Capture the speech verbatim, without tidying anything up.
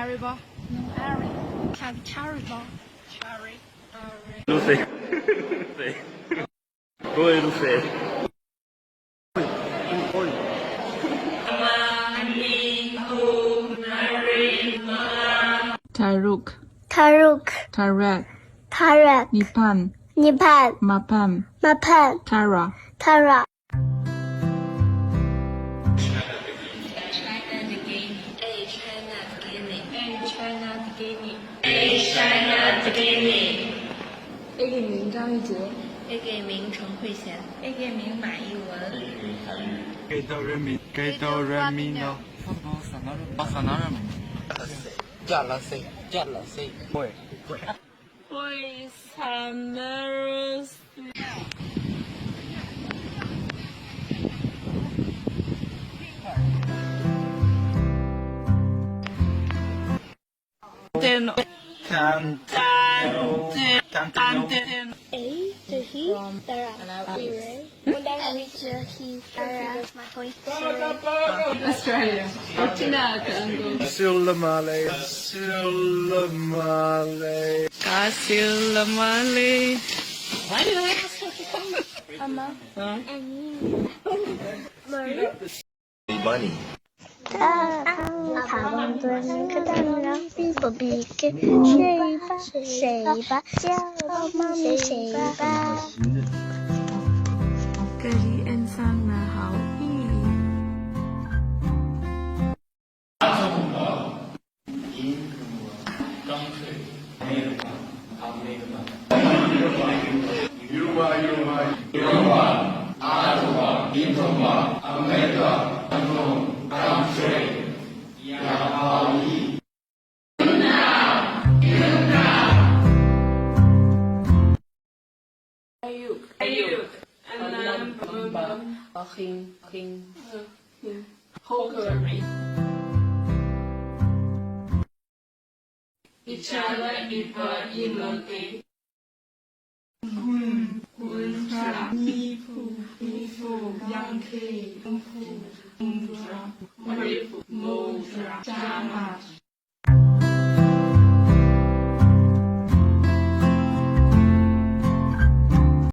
Cherry bar. Cherry. Cherry, cherry bar. Cherry. Não sei. Não sei. Oi, não sei. ꯇꯔꯨꯛ. ꯇꯔꯨꯛ. ꯇꯔꯦꯠ. ꯇꯔꯦꯠ. ꯅꯤꯄꯥꯟ. ꯅꯤꯄꯥꯟ. ꯃꯥꯄꯟ. ꯃꯥꯄꯟ. ꯇꯔꯥ. ꯇꯔꯥ. ꯑꯩꯒꯤ ꯃꯤꯡ ꯖꯥꯡ ꯏꯖꯦ꯫ ꯑꯩꯒꯤ ꯃꯤꯡ ꯀꯩꯒꯤ ꯃꯤꯡ ꯃꯥꯏ ꯏꯋꯜ꯫ ꯀꯩꯗꯧꯔꯝꯃꯤ-, ꯀꯩꯗꯧꯔꯝꯃꯤꯅꯣ? ꯐꯨꯠꯕꯣꯜ ꯁꯥꯟꯅꯔꯝ-, ꯁꯥꯟꯅꯔꯝꯃꯤ꯫ ꯆꯠꯂꯁꯦ, ꯆꯠꯂꯁꯦ꯫ ꯍꯣꯏ, ꯍꯣꯏ꯫ ꯍꯣꯏ, ꯁꯥꯟꯅꯔꯁꯤ꯫ ꯇꯦꯟ꯫ ꯇꯦꯟ꯫ ꯇꯦꯟ꯫ ꯑꯩ ꯆꯍꯤ ꯇꯔꯥ ꯁꯨꯔꯦ꯫ ꯑꯩ ꯆꯍꯤ ꯇꯔꯥꯃꯥꯊꯣꯏ ꯁꯨꯔꯦ꯫ ꯑꯁꯇ꯭ꯔꯦꯂꯤꯌꯥ꯫ ꯀꯥꯁꯤꯜꯂ ꯃꯥꯜꯂꯦ꯫ ꯀꯥꯁꯤꯜꯂ ꯃꯥꯜꯂꯦ꯫ ꯀꯥꯁꯤꯜꯂ ꯃꯥꯜꯂꯦ꯫ ꯑꯃ꯫ ꯑꯅꯤ꯫ ꯃꯔꯤ꯫ ꯏꯕꯥꯅꯤ꯫ ꯊꯥꯕꯝ ꯇꯣꯟ ꯈꯗꯥꯡ ꯂꯥꯡꯕꯤ ꯄꯥꯝꯕꯤ ꯀꯦ ꯁꯦꯕꯥ ꯁꯦꯕꯥ ꯆꯥꯕꯝ ꯁꯦꯕꯥ꯫ ꯀꯔꯤ ꯑꯦꯟꯁꯥꯡꯅ ꯍꯥꯎꯏ? ꯑꯌꯨꯛ꯫ ꯑꯌꯨꯛ꯫ ꯑꯅꯝꯕꯝ꯫ ꯑꯍꯤꯡ꯫ ꯑꯍꯤꯡ꯫ ꯍꯧꯈ꯭ꯔꯕꯤ꯫ ꯏꯆꯥꯒ ꯏꯄꯥ ꯏꯃꯥꯒꯤ꯫ ꯀꯨꯟ, ꯀꯨꯟꯊ꯭ꯔꯥ, ꯅꯤꯐꯨ, ꯅꯤꯐꯨ, ꯌꯥꯡꯈꯩ, ꯍꯨꯝꯐꯨ, ꯍꯨꯝꯗ꯭ꯔꯥ, ꯃꯔꯤꯐꯨ, ꯃꯧꯗ꯭ꯔꯥ, ꯆꯥꯝꯃ꯫